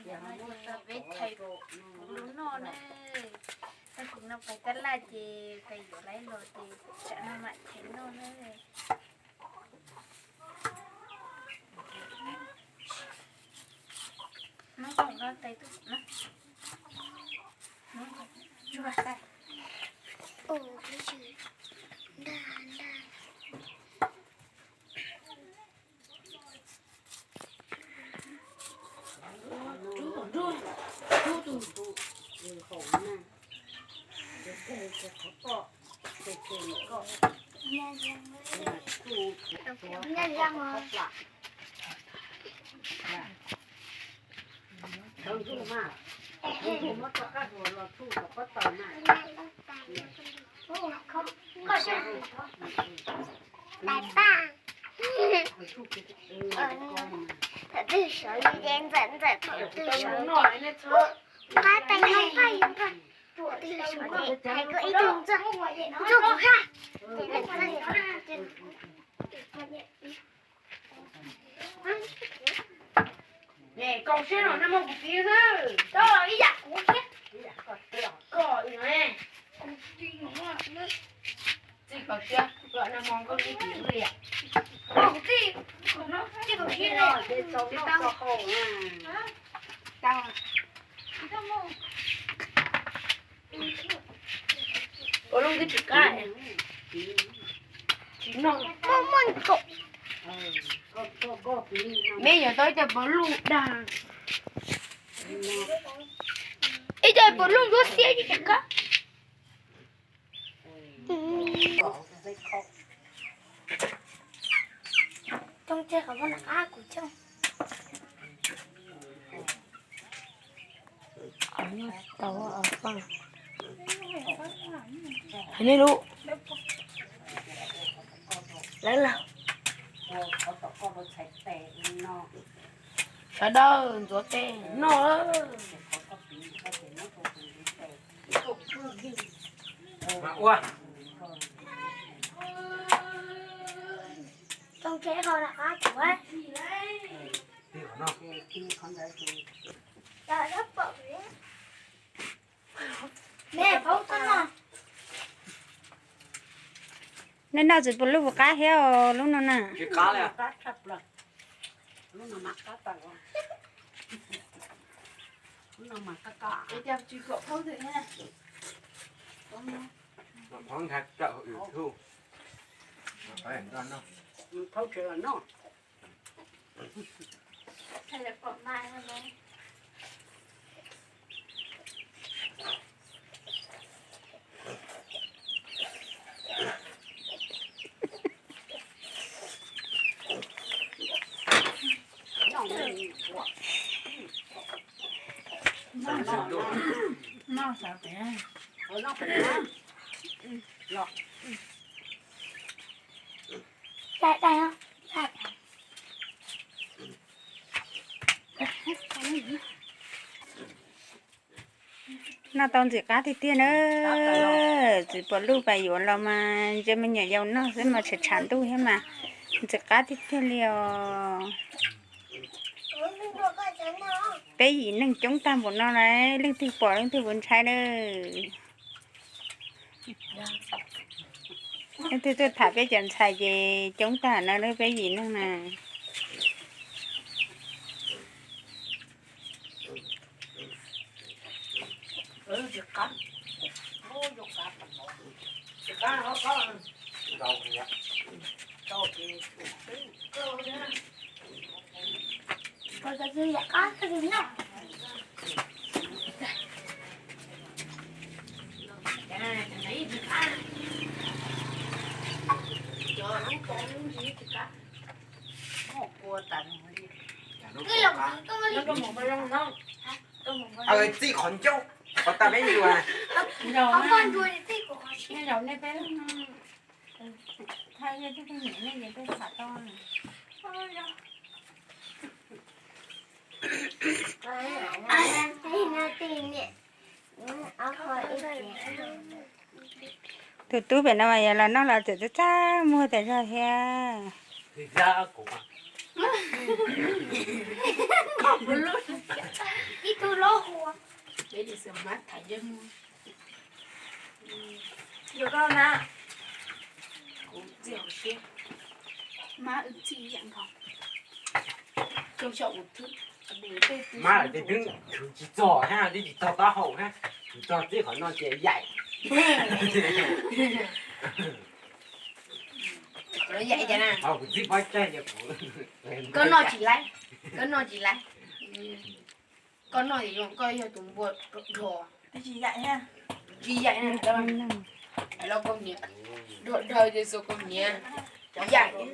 Peb chais kuv lub noj na. Tau kuv noj pais tab laj ces pais yuav lawv los ces tsam no mam chais noj na. Muab koj nqa tais tuaj na. Muab tsuag tais. Ntag ntag. Tais paj. Thaum twg sawv li ces ntxawm ntxawm thaum twg sawv li ces nqa tais yog paj yog paj. Thaum twg sawv li hais kom ib tug ntxuag, ntxuag kuv haj. Ces ntxuag Kaus siab no nag hmo kuv txiv xwb, koj ib yam kuv siab, koj no, kuv txiv kaus siab, nag hmo nkauj txiv kuv li, kuv txiv, kuv txiv kaus siab li, tau. Ua lub twb tsis qab, tsis noj. Muaj muaj nkaum. Meb yuav tau ib co puav luj dag, ib co puav luj ntsuab xiab tsis qab. Coob tseg qhov muaj nram qab kuv coob. Hais nej lub, lawv laug, sawv daws ntxuav tes noj. Mas ua. Too tseg qhov nram qab kuv. Nej noj tsis puav luj puas qab thiab os lub no na. Noj tau ntxim qab tiag tiag na. Tsis puav luj pais yuav los mas ntshe me nyuam yaus noj xwb mas tshav tshav ntuj thiab mas ntxim qab tiag tiag li os. Peb yim neeg coob tag npaum no lawm, leej twg pom leej twg puas ntshai lawm. Leej twg tuaj tham peb cov ntxhais ces coob tag no lawm peb yim neeg na. Txij qhov ncauj, qhov tag peb ntsua. Tus tub pem no mas yog los noj los txawm txaj txaj muag tas zog thiab. Cov hmab thaiv ntsej muag. Yog koj na, kuv txij hauv siab. Hmab wb txij ib yam nkaus. Coj xyaum kuv thwb. Hmab lawm ces twb khwv tsis txog hab, twb tsis txog taub hau hab, tsis txog txij qhov no ces yaim. Yaim cas na? Kuv txij pob tsaig. Koj noj tsis laib, koj noj tsis laib. Koj noj ces zoo koj yog tus npua dhos. Tsis yaim na, dhau, dhau ces xuas kaus hniav, yaim.